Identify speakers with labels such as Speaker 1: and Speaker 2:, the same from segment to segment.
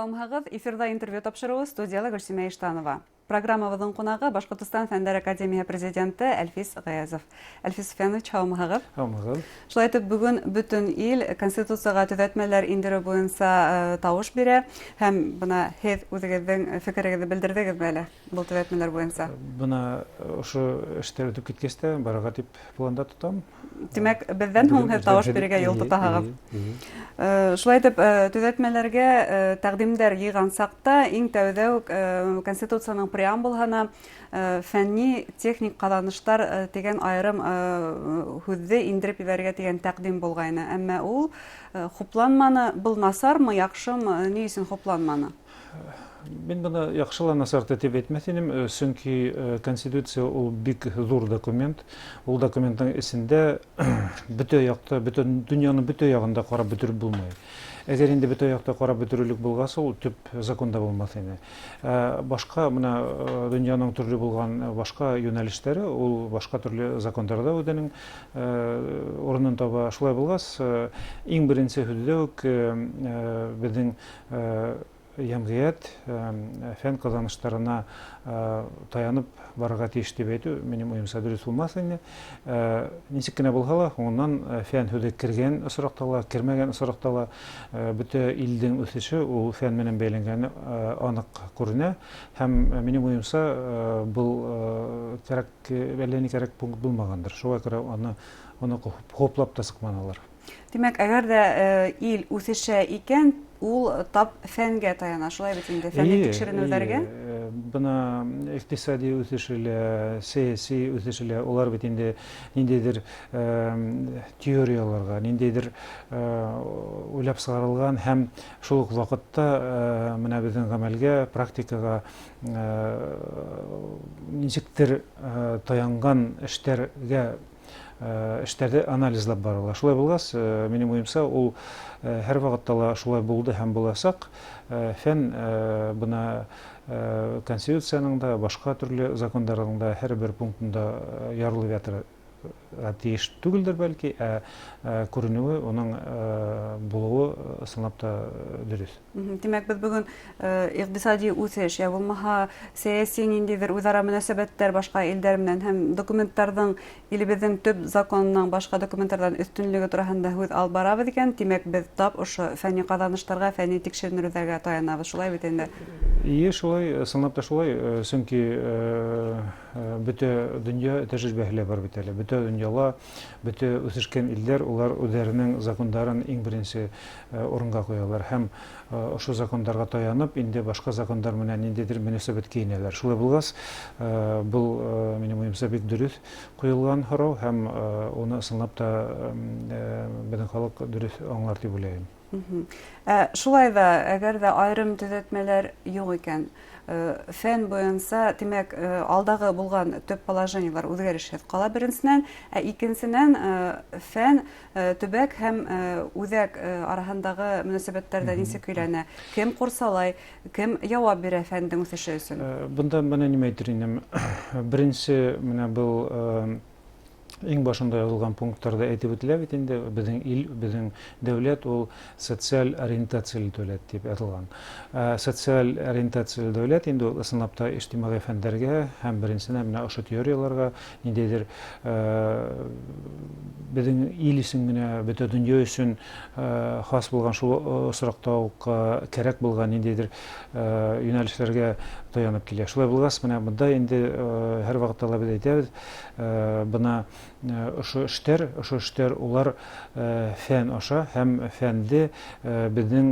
Speaker 1: Һаумыһығыҙ! Эфирҙа интервью тапшырыуы, студияла Гөлсимә Иштанова. Программабыҙҙың ҡунағы Башҡортостан Фәндәр академияһы президенты Әлфис Ғаязов. Әлфис Суфиянович, һаумыһығыҙ!
Speaker 2: Һаумыһығыҙ!
Speaker 1: Шулай итеп, бөгөн бөтөн ил Конституцияға төҙәтмәләр индереү буйынса тауыш бирә. Һәм бына һеҙ үҙегеҙҙең фекерегеҙҙе белдерҙегеҙме әле был төҙәтмәләр буйынса?
Speaker 2: Бына ошо эштәр үтеп киткәс тә барырға тип планда тотам.
Speaker 1: Тимәк, беҙҙән һуң һеҙ тауыш бирергә юл тотаһығыҙ. Шулай итеп, төҙәтмәләргә тәҡдимдәр йыйған саҡта иң тәүҙә үк Конституцияның преамбулаһына фәнни техник ҡаҙаныштар тигән айырым һүҙҙе индереп ебәрергә тигән тәҡдим булғайны. Әммә ул хупланманы. Был насармы, яҡшымы, ни өсөн хупланманы?
Speaker 2: Мин быны яҡшы ла, насар та тип әйтмәҫ инем, сөнки Конституция ул бик ҙур документ. Ул документтың эсендә бөтә яҡта, бөтә дөньяның бөтә яғын да ҡарап бөтөрөп булмай. Әгәр инде бөтә яҡта ҡарап бөтөрөрлөк булғас, ул төп закон да булмаҫ ине. Башҡа бына донъяның төрлө булған башҡа йүнәлештәре ул башҡа төрлө закондарҙа үҙенең урынын таба. Шулай булғас, иң беренсе һүҙҙә үк беҙҙең йәмғиәт фән ҡаҙаныштарына таянып барырға тейеш тип әйтеү, минең уйымса, дөрөҫ булмаҫ ине. Нисек кенә булһа ла, һуңынан фән һүҙе кергән осраҡта ла, кермәгән осраҡта ла, бөтә илдең үҫеше ул фән менән бәйләнгәне аныҡ күренә. Һәм, минең уйымса, был кәрәк, әллә ни кәрәк пункт булмағандыр. Шуға күрә аны уны хуплап та сыҡманылар.
Speaker 1: Тимәк, әгәр дә ил үҫешә икән, ул тап фәнгә таяна, шулай бит инде, фәнни тикшеренеүҙәргә?
Speaker 2: Бына иҡтисади үҫеше лә, сәйәси үҫеше лә, улар бит инде ниндәйҙер теорияларға, ниндәйҙер уйлап сығарылған һәм шул уҡ ваҡытта менә беҙҙең ғәмәлгә, практикаға нисектер таянған эштәргә, эштәрҙе анализлап барыла. Шулай булғас, минең уйымса, ул һәр ваҡытта ла шулай булды һәм буласаҡ. Фән бына Конституцияның да, башҡа төрлө закондарҙың да һәр бер пунктында ярылып ятырға тейеш түгелдер, бәлки, ә күренеүе, уның булыуы ысынлап та дөрөҫ.
Speaker 1: Тимәк, беҙ бөгөн иҡтисади үҫеш, йә булмаһа сәйәси ниндәйҙер үҙ-ара мөнәсәбәттәр башҡа илдәр менән һәм документтарҙың илебеҙҙең төп законының башҡа документтарҙан өҫтөнлөгө тураһында һүҙ алып барабыҙ икән, тимәк, беҙ тап ошо фәнни ҡаҙаныштарға, фәнни тикшеренеүҙәргә таянабыҙ, шулай бит инде?
Speaker 2: Эйе, шулай, ысынлап та шулай, сөнки бөтә донъя тәжрибәһе лә бар бит әле. Бөтә донъяла, бөтә үҫешкән илдәр улар үҙҙәренең закондарын иң беренсе урынға ҡуялар һәм ошо закондарға таянып, инде башҡа закондар менән ниндәйҙер мөнәсәбәткә инәләр. Шулай булғас, был, минең уйымса, бик дөрөҫ ҡуйылған һорау һәм уны ысынлап та беҙҙең халыҡ дөрөҫ аңлар тип уйлайым.
Speaker 1: Ә шулай ҙа, әгәр ҙә айырым төҙәтмәләр юҡ икән, фән буйынса, тимәк, алдағы булған төп положениелар үҙгәрешһеҙ ҡала беренсенән, ә икенсенән, фән төбәк һәм үҙәк араһындағы мөнәсәбәттәр дә нисек көйләнә? Кем ҡурсалай, кем яуап бирә фәндең үҫеше өсөн?
Speaker 2: Бында бына нимә әйтер инем. Беренсе, менә был иң башында яҙылған пункттарда әйтеп үтелә бит инде, беҙҙең ил, беҙҙең дәүләт ул социаль ориентацияле дәүләт тип яҙылған. Социаль ориентацияле дәүләт инде ул ысынлап та ижтимағи фәндәргә һәм беренсенән менә ошо теорияларға ниндәйҙер беҙҙең ил өсөн генә, бөтә донъя өсөн хас булған, шул осраҡта уҡ кәрәк булған ниндәйҙер йүнәлешләргә таянып килә. Шулай булғас, менә бында инде һәр ваҡытта ла беҙ әйтәбеҙ, бына ошо эштәр улар фән аша һәм фәнде беҙҙең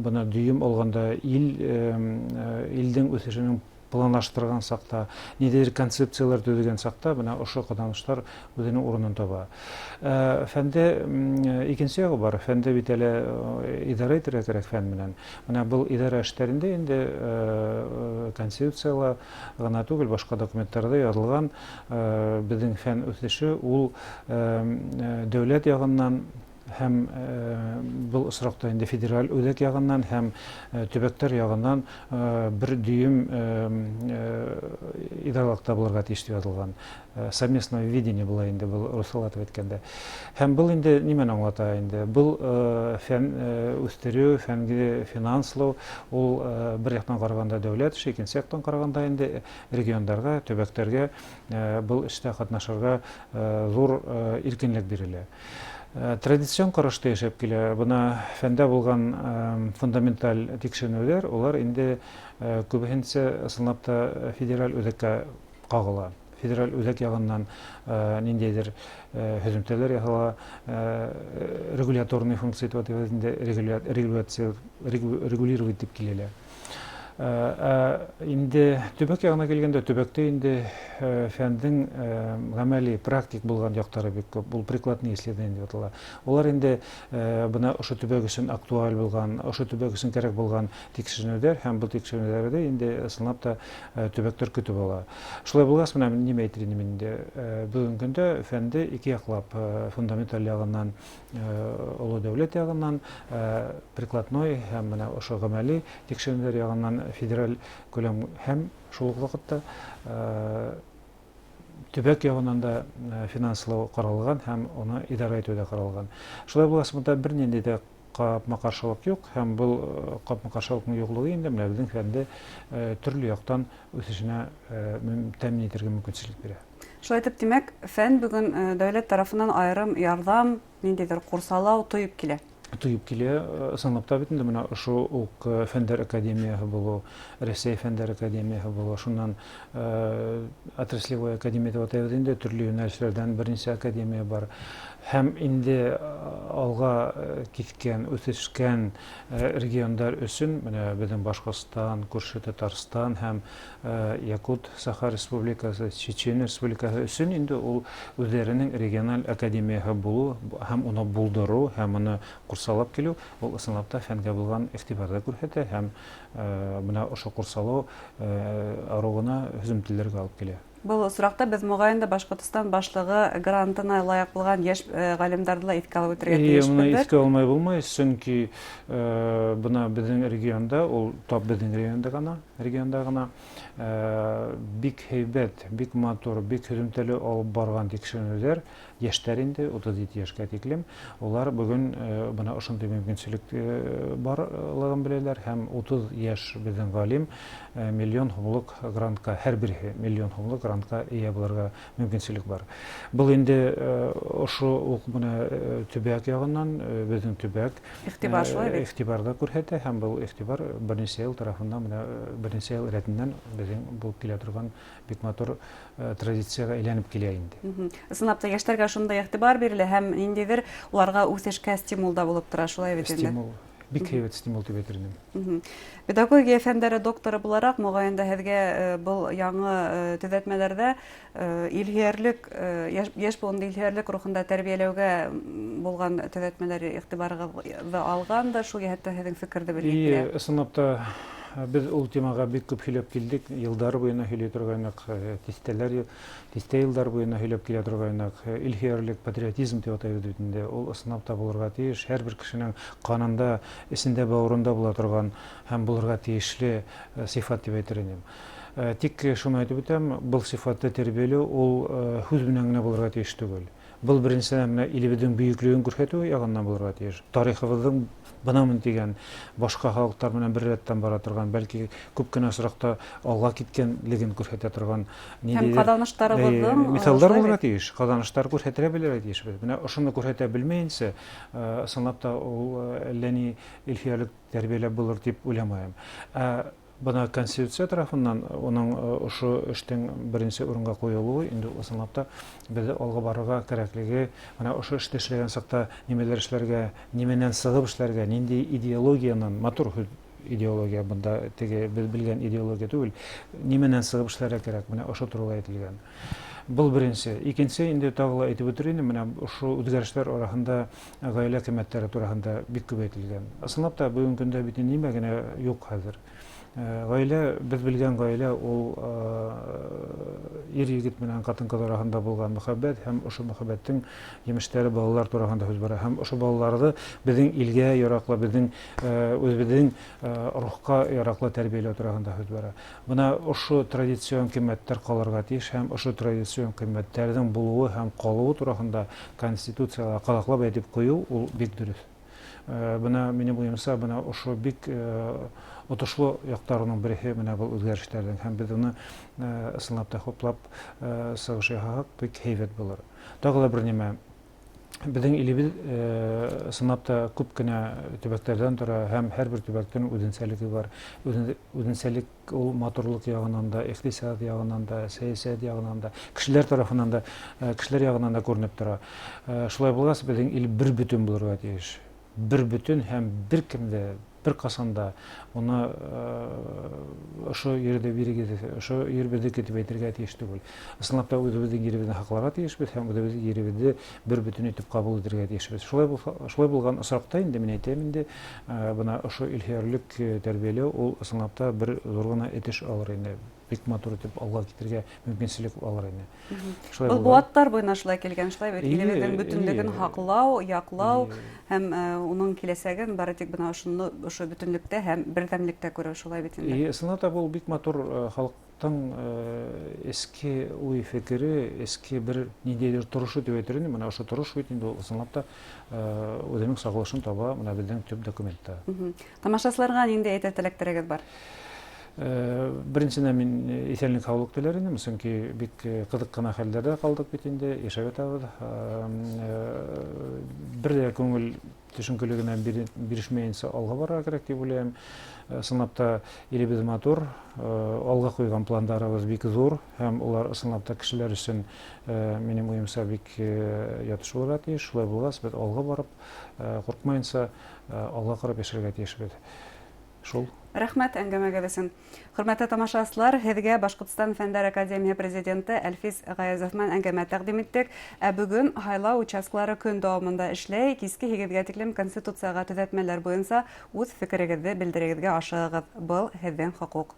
Speaker 2: бына дөйөм алғанда илдең үҫешенең планлаштырған саҡта, ниндәйҙер концепциялар төҙөгән саҡта бына ошо ҡаҙаныштар үҙенең урынын таба. Фәндә икенсе яғы бар. Фәндә бит әле идара итергә кәрәк фән менән. Менә был идара эштәрендә инде Конституцияла ғына түгел, башҡа документтарҙа яҙылған беҙҙең фән үҫеше ул дәүләт яғынан Һәм был осраҡта инде федераль үҙәк яғынан һәм төбәктәр яғынан бер дөйөм идаралыҡта булырға тейеш тип яҙылған. Совместное видение була инде был руслатып әйткәндә. Һәм был инде нимәне аңлата инде? Был фән үҫтереү, фәнге финанслау, ул бер яҡтан ҡарағанда дәүләт эше, икенсе яҡтан ҡарағанда инде региондарға, төбәктәргә был эштә ҡатнашырға ҙур иркенлек бирелә. Традицион ҡарашта йәшәп килә. Бына фәндә булған фундаменталь тикшеренеүҙәр, улар инде күбеһенсә ысынлап та федераль үҙәккә ҡағыла. Федераль үҙәк яғынан ниндәйҙер һөҙөмтәләр яһала, регуляторный функция тип атайбыҙ инде, регуляция, регулировать тип килә. Ә инде төбәк яғына килгәндә, төбәктә инде фәндең ғәмәли, практик булған яҡтары бик күп. Ул прикладные исследования дип атала. Улар инде бына ошо төбәк өсөн актуаль булған, ошо төбәк өсөн кәрәк булған тикшеренеүҙәр, һәм был тикшеренеүҙәрҙе инде ысынлап та төбәктәр көтөп ала. Шулай булғас, менә нимә әйтер инем инде, бөгөнгө көндә фәнде ике яҡлап, фундаменталь яғынан, оло дәүләт яғынан, прикладной һәм менә ошо ғәмәли тикшеренеүҙәр яғынан федераль күләм һәм шул уҡ ваҡытта төбәк яғынан да финанслау ҡаралған һәм уны идара итеү ҙә ҡаралған. Шулай булғас, бында бер ниндәй ҙә ҡапма-ҡаршылыҡ юҡ, һәм был ҡапма-ҡаршылыҡтың юҡлығы инде менә беҙҙең фәнде төрлө яҡтан үҫешенә тәьмин итергә мөмкинселек бирә.
Speaker 1: Шулай итеп, тимәк, фән бөгөн дәүләт тарафынан айырым ярҙам, ниндәйҙер ҡурсалау тойоп килә.
Speaker 2: Тойоп килә, ысынлап та бит инде менә ошо уҡ Фәндәр академияһы булыу, Рәсәй Фәндәр академияһы булыу, шуннан отраслевой академия тип атайбыҙ инде, төрлө йүнәлештәрҙән бер нисә академия бар. Һәм инде алға киткән, үҫешкән региондар өсөн менә беҙҙең Башҡортостан, күрше Татарстан һәм Якут Саха Республикаһы, Чечен Республикаһы өсөн инде ул үҙҙәренең региональ академияһы булыу һәм уны булдырыу һәм уны ҡурсалап килеү, ул ысынлап та фәнгә булған иғтибарҙы күрһәтә һәм бына ошо ҡурсалау арыу ғына һөҙөмтәләргә алып килә.
Speaker 1: Был осраҡта беҙ моғайын да Башҡортостан башлығы грантына лайыҡ булған йәш ғалимдарҙы ла иҫкә алып үтергә
Speaker 2: тейешбеҙ. Быны иҫкә алмай булмай, сөнки бына беҙҙең регионда, ул тап беҙҙең регионда ғына бик һәйбәт, бик матур, бик һөҙөмтәле алып барған тикшеренеүҙәр, йәштәр инде 37 йәшкә тиклем, улар бөгөн бына ошондай мөмкинселек барлығын беләләр һәм 30 йәш беҙҙең ғалим миллион һумлыҡ грантҡа, һәр береһе миллион һумлыҡ грантҡа эйә булырға мөмкинселек бар. Был инде ошо уҡ бына төбәк яғынан, беҙҙең төбәк
Speaker 1: иғтибар шулай бит.
Speaker 2: Иғтибар ҙа күрһәтә һәм был иғтибар бер нисә йыл тарафынан, бына бер нисә йыл рәтенән беҙҙең булып килә торған бик матур традицияға әйләнеп килә инде.
Speaker 1: Ысынлап та йәштәргә шундай иғтибар бирелә һәм ниндәйҙер уларға үҫешкә стимул да булып тора, шулай бит инде.
Speaker 2: Стимул. Бик һәйбәт стимул тип әйтер инем.
Speaker 1: Педагогия фәндәре докторы булараҡ, моғайын да һеҙгә был яңы төҙәтмәләрҙә илһөйәрлек, йәш быуынды илһөйәрлек рухында тәрбиәләүгә булған төҙәтмәләр иғтибарығыҙҙы алған да, шул йәһәттән һеҙҙең фекерҙе белгем килә.
Speaker 2: Ысынлап та беҙ ул темаға бик күп һөйләп килдек, йылдар буйына һөйләй торғайныҡ, тиҫтә йылдар буйына һөйләп килә торғайныҡ. Илһөйәрлек, патриотизм тип атайбыҙ бит инде, ул ысынлап та булырға тейеш, һәр бер кешенең ҡанында, эсендә, бауырында була торған һәм булырға тейешле сифат тип әйтер инем. Тик шуны әйтеп үтәм, был сифатты тәрбиәләү ул һүҙ менән генә булырға тейеш түгел. Был беренсенән менә илебеҙҙең бөйөклөгөн күрһәтеү яғынан булырға тейеш. Тарихыбыҙҙың бынамын тигән башҡа халыҡтар менән бер рәттән бара торған, бәлки күп кенә осраҡта алға киткәнлеген күрһәтә торған
Speaker 1: һәм ҡаҙаныштарыбыҙҙың
Speaker 2: миҫалдар булырға тейеш, ҡаҙаныштар күрһәтелә белергә тейешбеҙ. Менә ошоно күрһәтә белмәйенсә, ысынлап та ул әллә ни илһөйәрлек тәрбиәләп булыр тип уйламайым. Бына Конституция тарафынан уның ошо эштең беренсе урынға ҡуйылыуы инде ысынлап та беҙҙе алға барырға кәрәклеге, бына ошо эште эшләгән саҡта нимәләр эшләргә, нимәнән сығып эшләргә, ниндәй идеологиянан, матур һүҙ идеология, бында теге беҙ белгән идеология түгел, нимәнән сығып эшләргә кәрәк, бына ошо турала әйтелгән. Был беренсе. Икенсе, инде тағы ла әйтеп үтер инем, менә ошо үҙгәрештәр араһында ғаилә ҡиммәттәре тураһында бик күп әйтелгән. Ысынлап та бөгөнгө көндә бит нимә генә юҡ хәҙер. Гаилә, без белгән гаилә ул ир егет менән катын-кыз араһында булган мөхәббәт һәм ошо мөхәббәттең емештәре балалар тураһында һүз бара. Һәм ошо балаларҙы беҙҙең илгә яраҡлы, беҙҙең үҙебеҙҙең рухҡа яраҡлы тәрбиәләү тураһында һүҙ бара. Бына ошо традицион ҡиммәттәр ҡалырға тейеш һәм ошо традицион ҡиммәттәрҙең булыуы һәм ҡалыуы тураһында Конституцияла ҡаҙаҡлап әйтеп ҡуйыу ул бик дөрөҫ. Бына минең уйымса, бына ошо бик отошло яҡтарының береһе менә был үҙгәрештәрҙең, һәм беҙ уны ысынлап та хуплап сығыш яһаһаҡ, бик һәйбәт булыр. Тағы ла бер нимә, беҙҙең илебеҙ ысынлап та күп кенә төбәктәрҙән тора, һәм һәр бер төбәктең үҙенсәлеге бар. Үҙенсәлек ул матурлыҡ яғынан да, иҡтисад яғынан да, сәйәсәт яғынан да, кешеләр тарафынан да, кешеләр яғынан да күренеп тора. Шулай булғас, беҙҙең ил бер бөтөн булырға тейеш. Бер бөтөн һәм бер кем дә, бер ҡасан да уны ошо ерҙе бирегеҙ, ошо ер беҙҙеке тип әйтергә тейеш түгел. Ысынлап та үҙебеҙҙең еребеҙҙе һаҡларға тейешбеҙ һәм үҙебеҙҙең еребеҙҙе бер бөтөн итеп ҡабул итергә тейешбеҙ. Шулай булһа, шулай булған осраҡта инде мин әйтәм инде, бына ошо илһөйәрлек тәрбиәләү ул ысынлап та бер ҙур ғына этеш алыр ине, бик матур итеп алға китергә мөмкинселек алыр ине.
Speaker 1: Шулай Был быуаттар буйына шулай килгән, шулай бит, илебеҙҙең бөтөнлөгөн һаҡлау, яҡлау һәм уның киләсәген бары тик бына ошоно, ошо бөтөнлөктә һәм берҙәмлектә күреү, шулай бит инде.
Speaker 2: Эйе, ысынлап та был бик матур халыҡтың эске уй-фекере, эске бер ниндәйҙер торошо тип әйтер инем. Бына ошо торош бит инде ул ысынлап та үҙенең сағылышын таба бына беҙҙең төп документта.
Speaker 1: Тамашасыларға ниндәй әйтер теләктәрегеҙ бар?
Speaker 2: Беренсенән мин иҫәнлек һаулыҡ теләр инем, сөнки бик ҡыҙыҡ ҡына хәлдәрҙә ҡалдыҡ бит инде, йәшәп ятабыҙ. Бер ҙә күңел төшөнкөлөгөнә бирешмәйенсә алға барырға кәрәк тип уйлайым. Ысынлап та илебеҙ матур, алға ҡуйған пландарыбыҙ бик ҙур һәм улар ысынлап та кешеләр өсөн минең уйымса бик ятыш булырға тейеш. Шулай булғас, беҙ алға барып, ҡурҡмайынса алға ҡарап йәшәргә тейешбеҙ. Шул.
Speaker 1: Рәхмәт әңгәмәгеҙ өсөн. Хөрмәтле тамашасылар, һеҙгә Башҡортостан Фәндәр Академияһы президенты Әлфис Ғаязов менән әңгәмә тәҡдим иттек. Ә бөгөн һайлау участкалары көн дауамында эшләй. Киске 8-гә тиклем Конституцияға төҙәтмәләр буйынса үҙ фекерегеҙҙе белдерегеҙгә ашығығыҙ. Был һеҙҙең хоҡуҡ.